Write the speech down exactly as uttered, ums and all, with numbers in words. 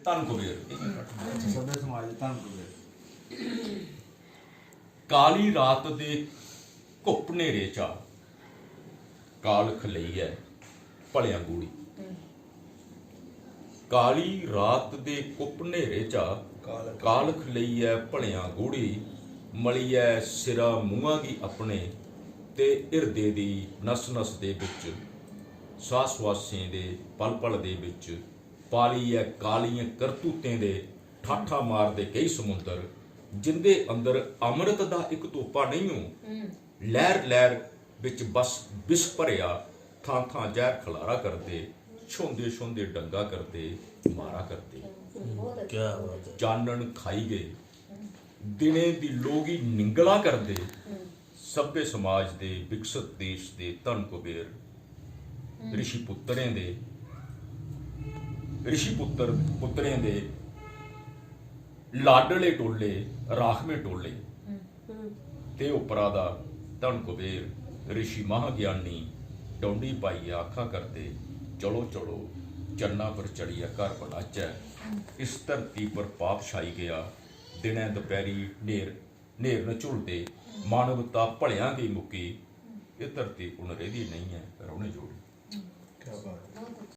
धन कुबेर। सभ्य समाज दे धन कुबेर। काली रात दे घुप्प न्हेरे चा कालख लेइयै भलेआं गूढ़ी। काली रात दे घुप्प न्हेरे चा कालख लेइयै भलेआं गूढ़ी, मलियै सिरा मूंहा गी अपने ते हिरदे दी नस नस दे बिच, साह सुआसें दे पल पल दे बिच पालियै कालियें करतूतें दे ठाठा मारदे केई समुंदर, जिंदे अंदर अमृत दा इक तोपा नेईं हो, लैह्र लैह्र बिच बस बिस भरेआ, थां थां जैह्र खलारा करदे, छ्होंदे छ्होंदे डंगा करदे, मारा करदे। क्या बात है। चानन खाई गए, दिनें दी लोऽ गी निंगला करदे, सभ्य समाज दे विकसित देश दे धन कुबेर, ऋषि पुत्तरें दे, ऋषि पुत्तर पुत्तरें दे लाडले टोले, राखमे टोले, ते उप्परा दा धन कुबेर ऋषि महाज्ञानी डौंडी पाइयै आखा करदे, "चलो, चलो, चन्ना पर चढ़ियै घर बनाचै। इस धरती पर पाप छाई गेआ, दिनै दपैह्री न्हेर, न्हेर न झुलदे, मानवता भलेआं गै मुक्की, एह् धरती हुन रेह्दी नेईं ऐ रौह्ने जोड़ी।" क्या बात है।